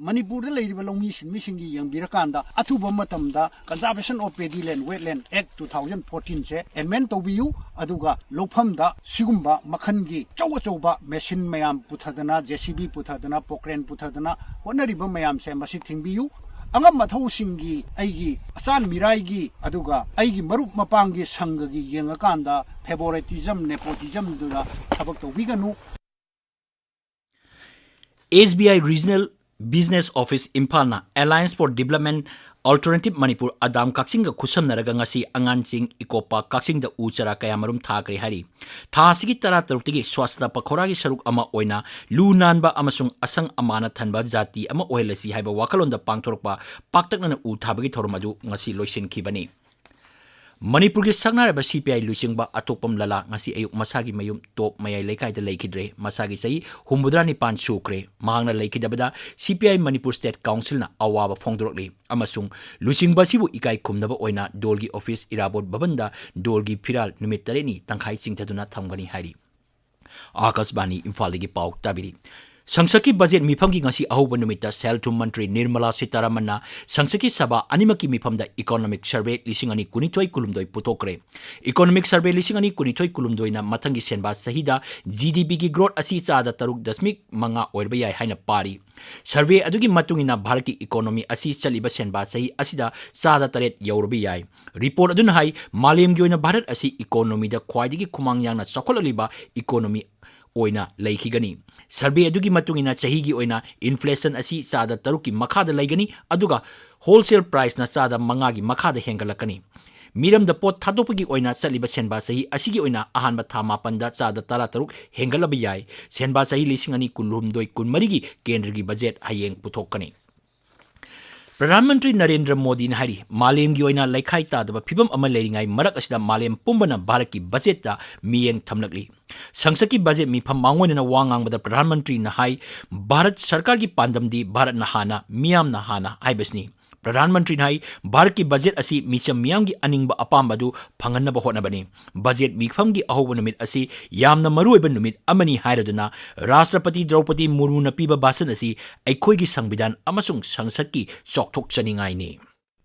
ꯃꯅꯤꯄꯨꯔꯗ ꯂꯩꯔꯤꯕ ꯂꯧꯃꯤ ꯁꯤꯟꯃꯤꯁꯤꯡꯒꯤ ꯌꯦꯡꯕꯤꯔꯀꯥꯟꯗ ꯑꯊꯨꯕ ꯃꯇꯝꯗ Conservation of Paddy Land Wetland Act two thousand fourteen say amend ꯇꯧꯕꯤꯌꯨ, ꯑꯗꯨꯒ ꯂꯧꯐꯝꯗ ꯁꯤꯒꯨꯝꯕ ꯃꯈꯜꯒꯤ ꯑꯆꯧ ꯑꯆꯧꯕ ꯃꯦꯁꯤꯟ ꯃꯌꯥꯝ ꯄꯨꯊꯗꯅ, ꯖꯦ ꯁꯤ ꯕꯤ ꯄꯨꯊꯗꯅ, ꯄꯣꯀ꯭ꯔꯦꯟ ꯄꯨꯊꯗꯅ ꯍꯣꯠꯅꯔꯤꯕ ꯃꯌꯥꯝꯁꯦ ꯃꯁꯤ ꯊꯤꯡꯕꯤꯌꯨ꯫ ꯑꯉꯝ ꯑꯊꯧꯁꯤꯡꯒꯤ, ꯑꯩꯒꯤ ꯑꯆꯥꯟ ꯃꯤꯔꯥꯏꯒꯤ, ꯑꯗꯨꯒ ꯑꯩꯒꯤ ꯃꯔꯨꯞ ꯃꯄꯥꯡꯒꯤ ꯁꯪꯒꯒꯤ ꯌꯦꯡꯉꯀꯥꯟꯗ favoritism, nepotism ꯗꯨꯗ ꯊꯕꯛ ꯇꯧꯕꯤꯒꯅꯨ꯫ S B I Regional Business Office ꯏꯝꯐꯥꯜꯅ Alliance for Development Alternative Manipur, ꯑꯗꯥꯝ ꯀꯛꯆꯤꯡꯒ ꯈꯨꯠꯁꯝꯅꯔꯒ ꯉꯁꯤ ꯑꯉꯥꯟꯁꯤꯡ ꯏꯀꯣ ꯄꯥꯔꯛ ꯀꯛꯆꯤꯡꯗ ꯎ ꯆꯥꯔꯥ ꯀꯌꯥꯃꯔꯨꯝ ꯊꯥꯈ꯭ꯔꯦ ꯍꯥꯏꯔꯤ꯫ ꯊꯥ ꯑꯁꯤꯒꯤ ꯇꯔꯥꯇꯔꯨꯛꯇꯒꯤ ꯁ꯭ꯋꯥꯁꯇ ꯄꯈꯧꯔꯥꯒꯤ ꯁꯔꯨꯛ ꯑꯃ ꯑꯣꯏꯅ ꯂꯨ ꯅꯥꯟꯕ ꯑꯃꯁꯨꯡ ꯑꯁꯪ ꯑꯃꯥꯟꯅ ꯊꯟꯕ ꯖꯥꯇꯤ ꯑꯃ ꯑꯣꯏꯍꯜꯂꯁꯤ ꯍꯥꯏꯕ ꯋꯥꯈꯜꯂꯣꯟꯗ ꯄꯥꯡꯊꯣꯔꯛꯄ ꯄꯥꯛꯇꯛꯅꯅ ꯎ ꯊꯥꯕꯒꯤ ꯊꯧꯔꯝ ꯑꯗꯨ ꯉꯁꯤ ꯂꯣꯏꯁꯤꯟꯈꯤꯕꯅꯤ꯫ ꯃꯅꯤꯄꯨꯔꯒꯤ ꯁꯛꯅꯥꯏꯔꯕ ꯁꯤ ꯄꯤ ꯑꯥꯏ ꯂꯨꯆꯤꯡꯕ ꯑꯇꯣꯞꯄꯝ ꯂꯂꯥ ꯉꯁꯤ ꯑꯌꯨꯛ ꯃꯁꯥꯒꯤ ꯃꯌꯨꯝ ꯇꯣꯞ ꯃꯌꯥꯏ ꯂꯩꯀꯥꯏꯗ ꯂꯩꯈꯤꯗ꯭ꯔꯦ꯫ ꯃꯁꯥꯒꯤ ꯆꯍꯤ ꯍꯨꯝꯐꯨꯇꯔꯥ ꯅꯤꯄꯥꯟ ꯁꯨꯈ꯭ꯔꯦ꯫ ꯃꯍꯥꯛꯅ ꯂꯩꯈꯤꯗꯕꯗ ꯁꯤ ꯄꯤ ꯑꯥꯏ ꯃꯅꯤꯄꯨꯔ ꯁ꯭ꯇꯦꯠ ꯀꯥꯎꯟꯁꯤꯜꯅ ꯑꯋꯥꯕ ꯐꯣꯡꯗꯣꯔꯛꯂꯤ ꯑꯃꯁꯨꯡ ꯂꯨꯆꯤꯡꯕ ꯑꯁꯤꯕꯨ ꯏꯀꯥꯏ ꯈꯨꯝꯅꯕ ꯑꯣꯏꯅ ꯗꯣꯜꯒꯤ ꯑꯣꯐꯤꯁ ꯏꯔꯥꯕꯣꯠ ꯚꯕꯟꯗ ꯗꯣꯜꯒꯤ ꯐꯤꯔꯥꯜ ꯅꯨꯃꯤꯠ ꯇꯔꯦꯠꯅꯤ ꯇꯪꯈꯥꯏ ꯆꯤꯡꯊꯗꯨꯅ ꯊꯝꯒꯅꯤ ꯍꯥꯏꯔꯤ꯫ ꯑꯥꯀꯥꯁꯕꯥꯅꯤ ꯏꯝꯐꯥꯜꯗꯒꯤ ꯄꯥꯎ ꯇꯥꯕꯤꯔꯤ꯫ ꯁꯪꯁꯠꯀꯤ ꯕꯖꯦꯠ ꯃꯤꯐꯝꯒꯤ ꯉꯁꯤ ꯑꯍꯧꯕ ꯅꯨꯃꯤꯠꯇ ꯁꯦꯜ ꯊꯨꯝ ꯃꯟꯇ꯭ꯔꯤ ꯅꯤꯔꯃꯂꯥ ꯁꯤꯇꯥꯔꯥꯃꯟꯅ ꯁꯪꯁꯠꯀꯤ ꯁꯚꯥ ꯑꯅꯤꯃꯛꯀꯤ ꯃꯤꯐꯝꯗ ꯏꯀꯣꯅꯣꯃꯤꯛ ꯁꯔꯚꯦ ꯂꯤꯁꯤꯡ ꯑꯅꯤ ꯀꯨꯟꯅꯤꯊꯣꯏ ꯀꯨꯟꯍꯨꯝꯗꯣꯏ ꯄꯨꯊꯣꯛꯈ꯭ꯔꯦ꯫ ꯏꯀꯣꯅꯣꯃꯤꯛ ꯁꯔꯚꯦ ꯂꯤꯁꯤꯡ ꯑꯅꯤ ꯀꯨꯟꯅꯤꯊꯣꯏ ꯀꯨꯟꯍꯨꯝꯗꯣꯏꯅ ꯃꯊꯪꯒꯤ ꯁꯦꯟꯕꯥ ꯆꯍꯤꯗ ꯖꯤ ꯗꯤ ꯄꯤꯒꯤ ꯒ꯭ꯔꯣꯠ ꯑꯁꯤ ꯆꯥꯗ ꯇꯔꯨꯛ ꯗꯁꯃꯤꯛ ꯃꯉꯥ ꯑꯣꯏꯔꯕ ꯌꯥꯏ ꯍꯥꯏꯅ ꯄꯥꯔꯤ꯫ ꯁꯔꯚꯦ ꯑꯗꯨꯒꯤ ꯃꯇꯨꯡ ꯏꯟꯅ ꯚꯥꯔꯠꯀꯤ ꯏꯀꯣꯅꯣꯃꯤ ꯑꯁꯤ ꯆꯠꯂꯤꯕ ꯁꯦꯟꯕꯥ ꯆꯍꯤ ꯑꯁꯤꯗ ꯆꯥꯗ ꯇꯔꯦꯠ ꯌꯧꯔꯕ ꯌꯥꯏ꯫ ꯔꯤꯄꯣꯔꯠ ꯑꯗꯨꯅ ꯍꯥꯏ, ꯃꯥꯂꯦꯝꯒꯤ ꯑꯣꯏꯅ ꯚꯥꯔꯠ ꯑꯁꯤ ꯏꯀꯣꯅꯣꯃꯤꯗ ꯈ꯭ꯋꯥꯏꯗꯒꯤ ꯈꯨꯃꯥꯡ ꯌꯥꯡꯅ ꯆꯥꯎꯈꯠꯂꯛꯂꯤꯕ ꯏꯀꯣꯅꯣꯃꯤ ꯑꯣꯏꯅ ꯂꯩꯈꯤꯒꯅꯤ꯫ ꯁꯔꯚꯦ ꯑꯗꯨꯒꯤ ꯃꯇꯨꯡ ꯏꯟꯅ ꯆꯍꯤꯒꯤ ꯑꯣꯏꯅ ꯏꯟꯐ꯭ꯂꯦꯁꯟ ꯑꯁꯤ ꯆꯥꯗ ꯇꯔꯨꯛꯀꯤ ꯃꯈꯥꯗ ꯂꯩꯒꯅꯤ, ꯑꯗꯨꯒ ꯍꯣꯜꯁꯦꯜ ꯄ꯭ꯔꯥꯏꯁꯅ ꯆꯥꯗ ꯃꯉꯥꯒꯤ ꯃꯈꯥꯗ ꯍꯦꯟꯒꯠꯂꯛꯀꯅꯤ꯫ ꯃꯤꯔꯝꯗ ꯄꯣꯠ ꯊꯥꯗꯣꯛꯄꯒꯤ ꯑꯣꯏꯅ ꯆꯠꯂꯤꯕ ꯁꯦꯟꯕꯥ ꯆꯍꯤ ꯑꯁꯤꯒꯤ ꯑꯣꯏꯅ ꯑꯍꯥꯟꯕ ꯊꯥ ꯃꯥꯄꯟꯗ ꯆꯥꯗ ꯇꯔꯥꯇꯔꯨꯛ ꯍꯦꯟꯒꯠꯂꯕ ꯌꯥꯏ꯫ ꯁꯦꯟꯕꯥ ꯆꯍꯤ ꯂꯤꯁꯤꯡ ꯑꯅꯤ ꯀꯨꯟꯍꯨꯝꯗꯣꯏ ꯀꯨꯟꯃꯔꯤꯒꯤ ꯀꯦꯟꯗ꯭ꯔꯒꯤ ꯕꯖꯦꯠ ꯍꯌꯦꯡ ꯄꯨꯊꯣꯛꯀꯅꯤ꯫ ꯄ꯭ꯔꯙꯥꯟ ꯃꯟꯇ꯭ꯔꯤ ꯅꯔꯦꯟꯗ꯭ꯔ ꯃꯣꯗꯤꯅ ꯍꯥꯏꯔꯤ, ꯃꯥꯂꯦꯝꯒꯤ ꯑꯣꯏꯅ ꯂꯩꯈꯥꯏ ꯇꯥꯗꯕ ꯐꯤꯕꯝ ꯑꯃ ꯂꯩꯔꯤꯉꯩ ꯃꯔꯛ ꯑꯁꯤꯗ ꯃꯥꯂꯦꯝ ꯄꯨꯝꯕꯅ ꯚꯥꯔꯠꯀꯤ ꯕꯖꯦꯠꯇ ꯃꯤꯠꯌꯦꯡ ꯊꯝꯂꯛꯂꯤ꯫ ꯁꯪꯁꯠꯀꯤ ꯕꯖꯦꯠ ꯃꯤꯐꯝ ꯃꯥꯡꯑꯣꯏꯅꯅ ꯋꯥ ꯉꯥꯡꯕꯗ ꯄ꯭ꯔꯙꯥꯟ ꯃꯟꯇ꯭ꯔꯤꯅ ꯍꯥꯏ, ꯚꯥꯔꯠ ꯁꯔꯀꯥꯔꯒꯤ ꯄꯥꯟꯗꯝꯗꯤ ꯚꯥꯔꯠꯅ ꯍꯥꯟꯅ, ꯃꯤꯌꯥꯝꯅ ꯍꯥꯟꯅ ꯍꯥꯏꯕꯁꯤꯅꯤ꯫ ꯄ꯭ꯔꯙꯥꯟ ꯃꯟꯇ꯭ꯔꯤꯅ ꯍꯥꯏ, ꯚꯥꯔꯠꯀꯤ ꯕꯖꯦꯠ ꯑꯁꯤ ꯃꯤꯆꯝ ꯃꯤꯌꯥꯝꯒꯤ ꯑꯅꯤꯡꯕ ꯑꯄꯥꯝꯕ ꯑꯗꯨ ꯐꯪꯍꯟꯅꯕ ꯍꯣꯠꯅꯕꯅꯤ꯫ ꯕꯖꯦꯠ ꯃꯤꯐꯝꯒꯤ ꯑꯍꯧꯕ ꯅꯨꯃꯤꯠ ꯑꯁꯤ ꯌꯥꯝꯅ ꯃꯔꯨꯑꯣꯏꯕ ꯅꯨꯃꯤꯠ ꯑꯃꯅꯤ ꯍꯥꯏꯔꯗꯨꯅ ꯔꯥꯁꯇ꯭ꯔꯄꯇꯤ ꯗ꯭ꯔꯧꯄꯗꯤ ꯃꯨꯔꯃꯨꯅ ꯄꯤꯕ ꯚꯥꯁꯟ ꯑꯁꯤ ꯑꯩꯈꯣꯏꯒꯤ ꯁꯪꯕꯤꯙꯥꯟ ꯑꯃꯁꯨꯡ ꯁꯪꯁꯠꯀꯤ ꯆꯥꯎꯊꯣꯛꯆꯅꯤꯡꯉꯥꯏꯅꯤ꯫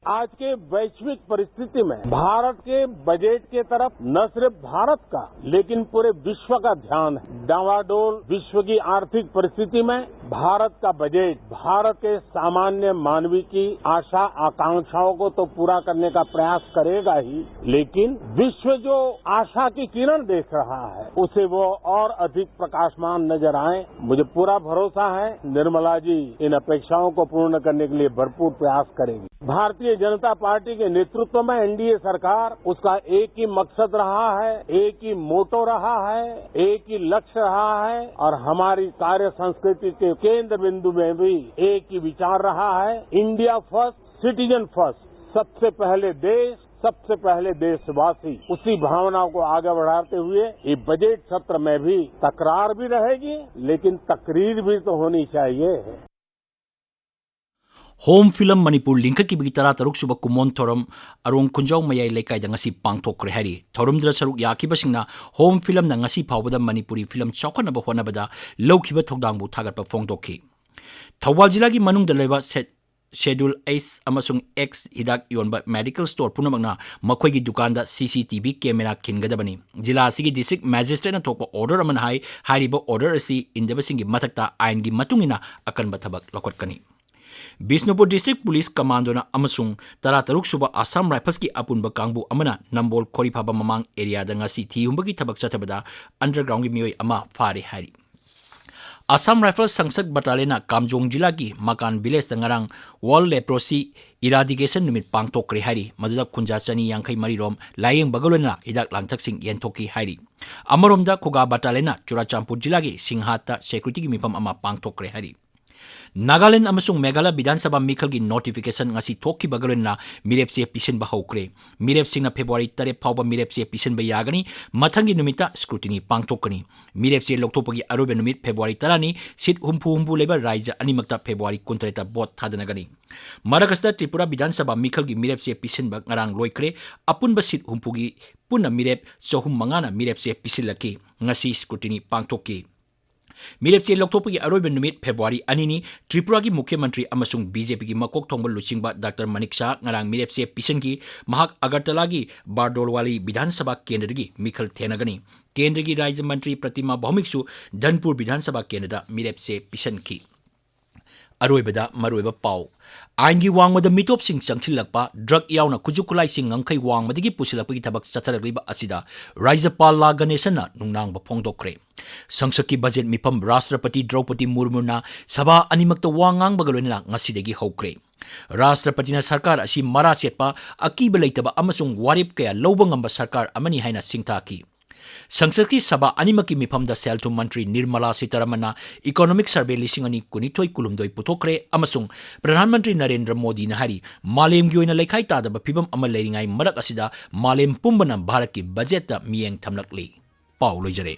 आज के वैश्विक परिस्थिति में भारत के बजट के तरफ न सिर्फ भारत का, लेकिन पूरे विश्व का ध्यान है। डावाडोल विश्व की आर्थिक परिस्थिति में भारत का बजट भारत के सामान्य मानवी की आशा आकांक्षाओं को तो पूरा करने का प्रयास करेगा ही, लेकिन विश्व जो आशा की किरण देख रहा है, उसे वो और अधिक प्रकाशमान नजर आए। मुझे पूरा भरोसा है, निर्मला जी इन अपेक्षाओं को पूर्ण करने के लिए भरपूर प्रयास करेगी। भारतीय जनता पार्टी के नेतृत्व में एनडीए सरकार, उसका एक ही मकसद रहा है, एक ही मोटो रहा है, एक ही लक्ष्य रहा है और हमारी कार्य संस्कृति के केंद्र बिंदु में भी एक ही विचार रहा है, इंडिया फर्स्ट, सिटीजन फर्स्ट। सबसे पहले देश, सबसे पहले देशवासी उसी भावना को आगे बढ़ाते हुए ये बजट सत्र में भी तकरार भी रहेगी, लेकिन तकरीर भी तो होनी चाहिए। ꯍꯣꯝ ꯐꯤꯂꯝ ꯃꯅꯤꯄꯨꯔ ꯂꯤꯡꯈꯠꯈꯤꯕꯒꯤ ꯇꯔꯥꯇꯔꯨꯛ ꯁꯨꯕ ꯀꯨꯃꯣꯟ ꯊꯧꯔꯝ ꯑꯔꯣꯡ ꯈꯨꯟꯖꯥꯎ ꯃꯌꯥꯏ ꯂꯩꯀꯥꯏꯗ ꯉꯁꯤ ꯄꯥꯡꯊꯣꯛꯈ꯭ꯔꯦ ꯍꯥꯏꯔꯤ꯫ ꯊꯧꯔꯝꯗꯨꯗ ꯁꯔꯨꯛ ꯌꯥꯈꯤꯕꯁꯤꯡꯅ ꯍꯣꯝ ꯐꯤꯂꯝꯅ ꯉꯁꯤ ꯐꯥꯎꯕꯗ ꯃꯅꯤꯄꯨꯔꯤ ꯐꯤꯂꯝ ꯆꯥꯎꯈꯠꯅꯕ ꯍꯣꯠꯅꯕꯗ ꯂꯧꯈꯤꯕ ꯊꯧꯗꯥꯡꯕꯨ ꯊꯥꯒꯠꯄ ꯐꯣꯡꯗꯣꯛꯈꯤ꯫ ꯊꯧꯕꯥꯜ ꯖꯤꯂꯥꯒꯤ ꯃꯅꯨꯡꯗ ꯂꯩꯕ ꯁꯦ-, ꯁꯦꯗꯨꯜ ꯑꯩꯁ ꯑꯃꯁꯨꯡ ꯑꯦꯛꯁ ꯍꯤꯗꯥꯛ ꯌꯣꯟꯕ ꯃꯦꯗꯤꯀꯦꯜ ꯁ꯭ꯇꯣꯔ ꯄꯨꯝꯅꯃꯛꯅ ꯃꯈꯣꯏꯒꯤ ꯗꯨꯀꯥꯟꯗ ꯁꯤ ꯁꯤ ꯇꯤ ꯚꯤ ꯀꯦꯃꯦꯔꯥ ꯈꯤꯟꯒꯗꯕꯅꯤ꯫ ꯖꯤꯂꯥ ꯑꯁꯤꯒꯤ ꯗꯤꯁꯇ꯭ꯔꯤꯛ ꯃꯦꯖꯤꯁꯇ꯭ꯔꯦꯠꯅ ꯊꯣꯛꯄ ꯑꯣꯔꯗꯔ ꯑꯃꯅ ꯍꯥꯏ, ꯍꯥꯏꯔꯤꯕ ꯑꯣꯔꯗꯔ ꯑꯁꯤ ꯏꯟꯗꯕꯁꯤꯡꯒꯤ ꯃꯊꯛꯇ ꯑꯥꯏꯟꯒꯤ ꯃꯇꯨꯡ ꯏꯟꯅ ꯑꯀꯟꯕ ꯊꯕꯛ ꯂꯧꯈꯠꯀꯅꯤ꯫ ꯕꯤꯁꯅꯨꯄꯨꯔ ꯗꯤꯁꯇ꯭ꯔꯤꯛ ꯄꯨꯂꯤꯁ ꯀꯃꯥꯟꯗꯣꯅ ꯑꯃꯁꯨꯡ ꯇꯔꯥꯇꯔꯨꯛ ꯁꯨꯕ ꯑꯁꯥꯝ ꯔꯥꯏꯐꯜꯁꯀꯤ ꯑꯄꯨꯟꯕ ꯀꯥꯡꯕꯨ ꯑꯃꯅ ꯅꯝꯕꯣꯜ ꯈꯣꯔꯤꯐꯥꯕ ꯃꯃꯥꯡ ꯑꯦꯔꯤꯌꯥꯗ ꯉꯁꯤ ꯊꯤ ꯍꯨꯝꯕꯒꯤ ꯊꯕꯛ ꯆꯠꯊꯕꯗ ꯑꯟꯗꯔꯒ꯭ꯔꯥꯎꯟꯒꯤ ꯃꯤꯑꯣꯏ ꯑꯃ ꯐꯥꯔꯦ ꯍꯥꯏꯔꯤ꯫ ꯑꯁꯥꯝ ꯔꯥꯏꯐꯜꯁ ꯁꯪꯁꯛ ꯕꯇꯥꯂꯤꯌꯟꯅ ꯀꯥꯝꯖꯣꯡ ꯖꯤꯂꯥꯒꯤ ꯃꯀꯥꯟ ꯚꯤꯂꯦꯖꯇ ꯉꯔꯥꯡ ꯋꯥꯔꯜꯗ ꯂꯦꯄ꯭ꯔꯣꯁꯤ ꯏꯔꯥꯗꯤꯀꯦꯁꯟ ꯅꯨꯃꯤꯠ ꯄꯥꯡꯊꯣꯛꯈ꯭ꯔꯦ ꯍꯥꯏꯔꯤ꯫ ꯃꯗꯨꯗ ꯈꯨꯟꯖꯥ ꯆꯅꯤ ꯌꯥꯡꯈꯩ ꯃꯔꯤ ꯔꯣꯝ ꯂꯥꯌꯦꯡꯕꯒ ꯂꯣꯏꯅꯅ ꯍꯤꯗꯥꯛ ꯂꯥꯡꯊꯛꯁꯤꯡ ꯌꯦꯟꯊꯣꯛꯈꯤ ꯍꯥꯏꯔꯤ꯫ ꯑꯃꯔꯣꯝꯗ ꯈꯨꯒꯥ ꯕꯇꯥꯂꯤꯌꯟꯅ ꯆꯨꯔꯥꯆꯥꯟꯄꯨꯔ ꯖꯤꯂꯥꯒꯤ ꯁꯤꯡꯍꯥꯠꯇ ꯁꯦꯀ꯭ꯌꯨꯔꯤꯇꯤꯒꯤ ꯃꯤꯐꯝ ꯑꯃ ꯄꯥꯡꯊꯣꯛꯈ꯭ꯔꯦ ꯍꯥꯏꯔꯤ꯫ ꯅꯥꯒꯥꯂꯦꯟ ꯑꯃꯁꯨꯡ ꯃꯦꯘꯥꯂꯌ ꯕꯤꯙꯥꯟ ꯁꯚꯥ ꯃꯤꯈꯜꯒꯤ ꯅꯣꯇꯤꯐꯤꯀꯦꯁꯟ ꯉꯁꯤ ꯊꯣꯛꯈꯤꯕꯒ ꯂꯣꯏꯅꯅ ꯃꯤꯔꯦꯞꯆꯦ ꯄꯤꯁꯤꯟꯕ ꯍꯧꯈ꯭ꯔꯦ꯫ ꯃꯤꯔꯦꯞꯁꯤꯡꯅ ꯐꯦꯕ꯭ꯔꯨꯋꯥꯔꯤ ꯇꯔꯦꯠ ꯐꯥꯎꯕ ꯃꯤꯔꯦꯞꯆꯦ ꯄꯤꯁꯤꯟꯕ ꯌꯥꯒꯅꯤ꯫ ꯃꯊꯪꯒꯤ ꯅꯨꯃꯤꯠꯇ ꯁ꯭ꯀ꯭ꯔꯨꯇꯤꯅꯤ ꯄꯥꯡꯊꯣꯛꯀꯅꯤ꯫ ꯃꯤꯔꯦꯞꯆꯦ ꯂꯧꯊꯣꯛꯄꯒꯤ ꯑꯔꯣꯏꯕ ꯅꯨꯃꯤꯠ ꯐꯦꯕ꯭ꯔꯨꯋꯥꯔꯤ ꯇꯔꯥꯅꯤ꯫ ꯁꯤꯠ ꯍꯨꯝꯐꯨ ꯍꯨꯝꯐꯨ ꯂꯩꯕ ꯔꯥꯖ꯭ꯌ ꯑꯅꯤꯃꯛꯇ ꯐꯦꯕ꯭ꯔꯨꯋꯥꯔꯤ ꯀꯨꯟꯇꯔꯦꯠꯇ ꯚꯣꯠ ꯊꯥꯗꯅꯒꯅꯤ꯫ ꯃꯔꯥꯒꯁꯇ ꯇ꯭ꯔꯤꯄꯨꯔꯥ ꯕꯤꯙꯥꯟ ꯁꯚꯥ ꯃꯤꯈꯜꯒꯤ ꯃꯤꯔꯦꯞꯆꯦ ꯄꯤꯁꯤꯟꯕ ꯉꯔꯥꯡ ꯂꯣꯏꯈ꯭ꯔꯦ꯫ ꯑꯄꯨꯟꯕ ꯁꯤꯠ ꯍꯨꯝꯐꯨꯒꯤ ꯄꯨꯟꯅ ꯃꯤꯔꯦꯞ ꯆꯍꯨꯝ ꯃꯉꯥꯅ ꯃꯤꯔꯦꯞꯆꯦ ꯄꯤꯁꯤꯜꯂꯛꯈꯤ꯫ ꯉꯁꯤ ꯁ꯭ꯀ꯭ꯔꯨꯇꯤꯅꯤ ꯄꯥꯡꯊꯣꯛꯈꯤ꯫ ꯃꯤꯔꯦꯞꯆꯦ ꯂꯧꯊꯣꯛꯄꯒꯤ ꯑꯔꯣꯏꯕ ꯅꯨꯃꯤꯠ ꯐꯦꯕ꯭ꯔꯨꯋꯥꯔꯤ ꯑꯅꯤꯅꯤ꯫ ꯇ꯭ꯔꯤꯄꯨꯔꯥꯒꯤ ꯃꯨꯈ꯭ꯌ ꯃꯟꯇ꯭ꯔꯤ ꯑꯃꯁꯨꯡ ꯕꯤ ꯖꯦ ꯄꯤꯒꯤ ꯃꯀꯣꯛ ꯊꯣꯡꯕ ꯂꯨꯆꯤꯡꯕ ꯗꯥꯛꯇꯔ ꯃꯅꯤꯛ ꯁꯍꯥ ꯉꯔꯥꯡ ꯃꯤꯔꯦꯞꯆꯦ ꯄꯤꯁꯤꯟꯈꯤ꯫ ꯃꯍꯥꯛ ꯑꯒꯔꯇꯂꯥꯒꯤ ꯕꯥꯔꯗꯣꯂꯋꯥꯂꯤ ꯕꯤꯙꯥꯟ ꯁꯚꯥ ꯀꯦꯟꯗ꯭ꯔꯗꯒꯤ ꯃꯤꯈꯜ ꯊꯦꯡꯅꯒꯅꯤ꯫ ꯀꯦꯟꯗ꯭ꯔꯒꯤ ꯔꯥꯖ꯭ꯌ ꯃꯟꯇ꯭ꯔꯤ ꯄ꯭ꯔꯇꯤꯃꯥ ꯚꯧꯃꯤꯛꯁꯨ ꯙꯟꯄꯨꯔ ꯕꯤꯙꯥꯟ ꯁꯚꯥ ꯀꯦꯟꯗ꯭ꯔꯗ ꯃꯤꯔꯦꯞꯆꯦ ꯄꯤꯁꯤꯟꯈꯤ꯫ ꯑꯔꯣꯏꯕꯗ ꯃꯔꯨꯑꯣꯏꯕ ꯄꯥꯎ꯫ ꯑꯥꯏꯟꯒꯤ ꯋꯥꯡꯃꯗ ꯃꯤꯇꯣꯞꯁꯤꯡ ꯆꯪꯁꯤꯜꯂꯛꯄ, ꯗ꯭ꯔꯒ ꯌꯥꯎꯅ ꯈꯨꯠꯁꯨ ꯈꯨꯠꯂꯥꯏꯁꯤꯡ ꯉꯝꯈꯩ ꯋꯥꯡꯃꯗꯒꯤ ꯄꯨꯁꯤꯜꯂꯛꯄꯒꯤ ꯊꯕꯛ ꯆꯠꯊꯔꯛꯂꯤꯕ ꯑꯁꯤꯗ ꯔꯥꯖ꯭ꯌꯄꯥꯜ ꯂꯥ ꯒꯅꯦꯁꯟꯅ ꯅꯨꯡꯅꯥꯡꯕ ꯐꯣꯡꯗꯣꯛꯈ꯭ꯔꯦ꯫ ꯁꯪꯁꯠꯀꯤ ꯕꯖꯦꯠ ꯃꯤꯐꯝ ꯔꯥꯁꯇ꯭ꯔꯄꯇꯤ ꯗ꯭ꯔꯧꯄꯗꯤ ꯃꯨꯔꯃꯨꯅ ꯁꯚꯥ ꯑꯅꯤꯃꯛꯇ ꯋꯥ ꯉꯥꯡꯕꯒ ꯂꯣꯏꯅꯅ ꯉꯁꯤꯗꯒꯤ ꯍꯧꯈ꯭ꯔꯦ꯫ ꯔꯥꯁꯇ꯭ꯔꯄꯇꯤꯅ ꯁꯔꯀꯥꯔ ꯑꯁꯤ ꯃꯔꯥ ꯁꯦꯠꯄ, ꯑꯀꯤꯕ ꯂꯩꯇꯕ ꯑꯃꯁꯨꯡ ꯋꯥꯔꯦꯞ ꯀꯌꯥ ꯂꯧꯕ ꯉꯝꯕ ꯁꯔꯀꯥꯔ ꯑꯃꯅꯤ ꯍꯥꯏꯅ ꯁꯤꯡꯊꯥꯈꯤ꯫ ꯁꯪꯁꯠꯀꯤ ꯁꯚꯥ ꯑꯅꯤꯃꯛꯀꯤ ꯃꯤꯐꯝꯗ ꯁꯦꯜ ꯊꯨꯝ ꯃꯟꯇ꯭ꯔꯤ ꯅꯤꯔꯃꯂꯥ ꯁꯤꯇꯥꯔꯥꯃꯟꯅ Economic Survey ꯂꯤꯁꯤꯡ ꯑꯅꯤ ꯀꯨꯟꯅꯤꯊꯣꯏ ꯀꯨꯟꯍꯨꯝꯗꯣꯏ ꯄꯨꯊꯣꯛꯈ꯭ꯔꯦ ꯑꯃꯁꯨꯡ ꯄ꯭ꯔꯙꯥꯟ ꯃꯟꯇ꯭ꯔꯤ ꯅꯔꯦꯟꯗ꯭ꯔ ꯃꯣꯗꯤꯅ ꯍꯥꯏꯔꯤ, ꯃꯥꯂꯦꯝꯒꯤ ꯑꯣꯏꯅ ꯂꯩꯈꯥꯏ ꯇꯥꯗꯕ ꯐꯤꯚꯝ ꯑꯃ ꯂꯩꯔꯤꯉꯩ ꯃꯔꯛ ꯑꯁꯤꯗ ꯃꯥꯂꯦꯝ ꯄꯨꯝꯕꯅ ꯚꯥꯔꯠꯀꯤ ꯕꯖꯦꯠꯇ ꯃꯤꯠꯌꯦꯡ ꯊꯝꯂꯛꯂꯤ꯫ ꯄꯥꯎ ꯂꯣꯏꯖꯔꯦ꯫